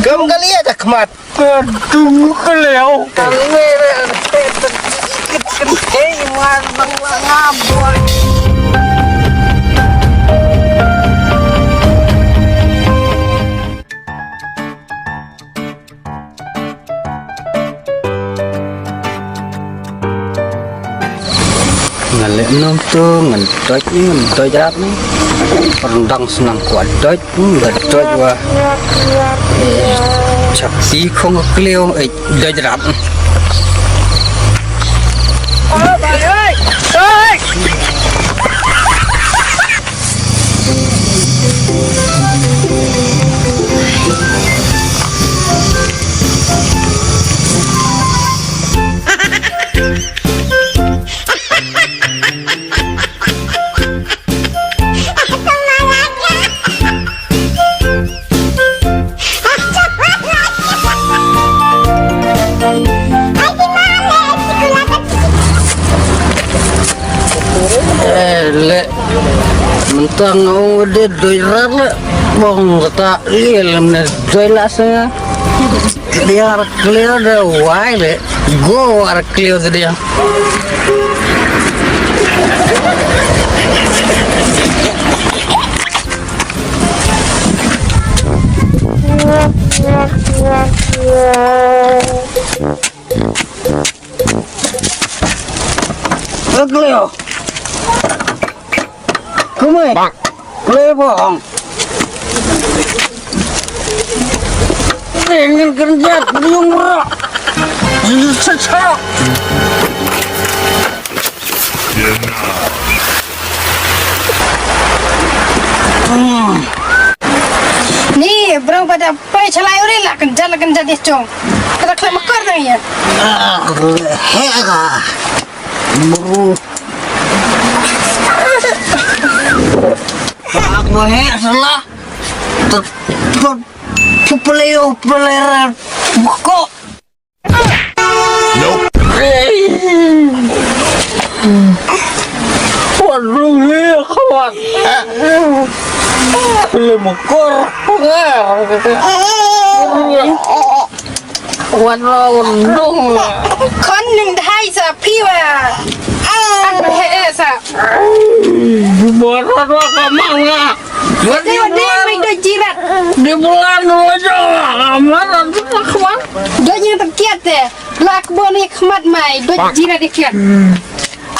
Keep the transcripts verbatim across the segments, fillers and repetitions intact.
Kam ka lieh da khmat. Ka dung ka lieh. Ka lieh. Hey, man, bang ngam buat. Nga leh nong tu ngan doi ni ngan doi jrap ni. Rendang senang kuat doi ni ngan doi wa. Chapi khong kleo eh doi jrap. Eh, le. Mentang u de doi rat le. Bong kata le lemne doi la senga. Dia clear de wai le. Go are clear de dia. Clear. Kumai. Play bong. Pengen kerja, bingung bro. Susah. Hmm. Ni, bro, pada play chalai uri lah, kenjat lah, kenjat dia, cong. Kata kena mekar dah ya. Ah, hega. Bro. Aku hek salah. Tetep pupuleo peleran. Buko. Nope. Waduh, iya kawan. Lima kor. Wan la wan dong. Khon ning dhai sa phi wa. An ba he sa. Bubaran wa ka mang nga. Te wa dei mai doi jirat. Di bulan wa jo. Amaran tu khmat. Doi jirat kiat te. Lak bo ni khmat mai doi jirat kiat.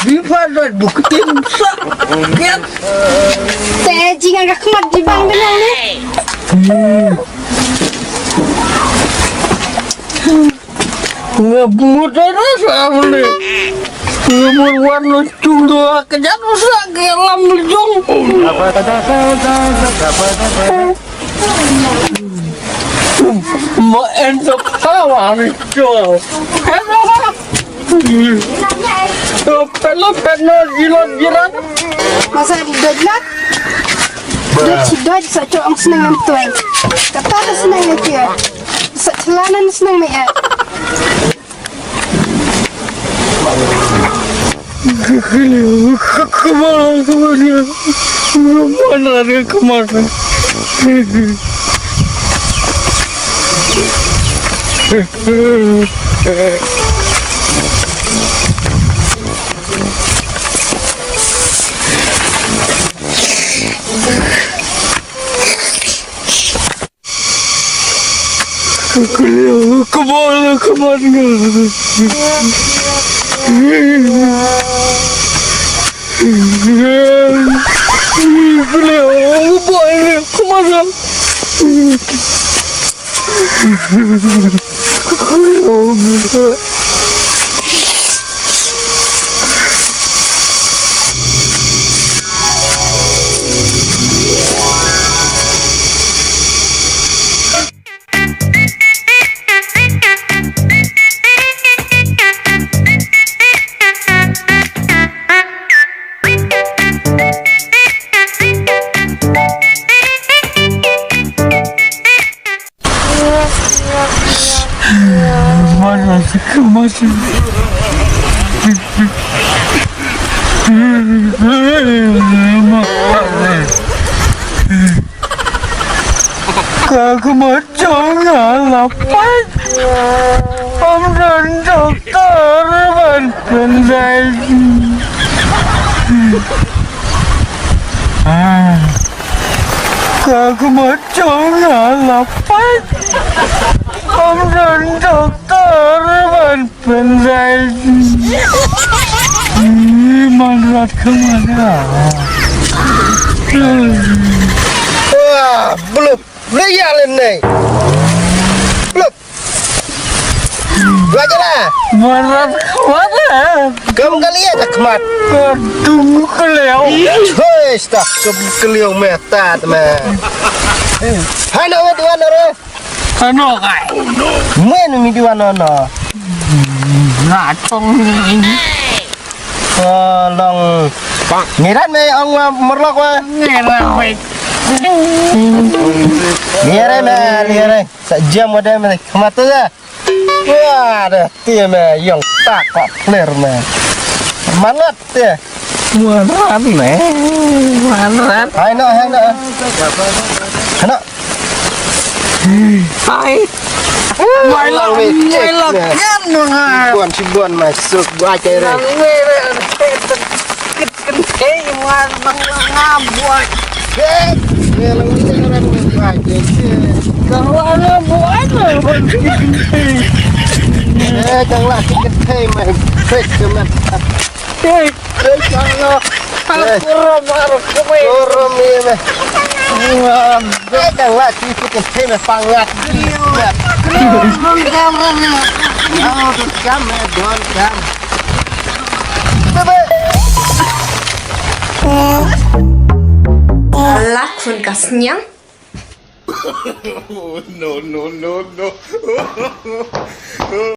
Di pada buktin sa. Kiat. Te jinga ka khmat di bang benang ni. Nga mut dah sa boleh. Nga mut wan lu cung dua kejat sa ke lam jong. Ma en sa pawa ni cung. Pelo pelo jilot jilat. Masa dodlat. Dod si dod sa cok ang seneng ngan tuan. Kata tu seneng ngan tuan. Sa celanan seneng ni eh. Kemana kemana? Kemana dia kemana? Kebal kemana? Kebal kemana? Ka khmat jong nga la pait. Ym don doktor ban pyndait. Ah. Ka khmat jong nga la pait. Ym don doktor ban pyndait. Ih, man rat khmat nga. Wah, blup. Blup ïa lem nei. Blup. Wah, jala. Man rat khmat nga. Kam ka liat ka khmat. Ka dung ka liaw. Hoi, stak ka liaw me tat me. Hai na wet wan re. Ano kai? Mwen mi di wan no no. Na chong ni. Oh, long. Ngirat me ong wa merlok wa. Ngirat me. Liare me, liare. Sa jam wa de me. Mata ya. Wah, de ti me yong tak kok clear me. Manat ya. Muarat ne. Muarat. Hai no, hai no. Hai no. Hai. Mai lang, mai lang. Kan nga. Buan si buan mai suk buai kere. Lang mere. Kit kit kit. Hey, muan bang nga buai. Hey. Ngelang ni orang buai. Kang lang nga buai. Eh, kang lah sikit hey mai. Hey, cuma. Hey. Hey, kang lah. Kurum, kurum, kurum, iya, meh. Kurum. Eh, kang lah, sisi kecil, meh, pangat. Kurum, kurum, kurum. Mau tu kam, meh, don kam. Bebe. Alah, khun ka sniang. No, no, no, no.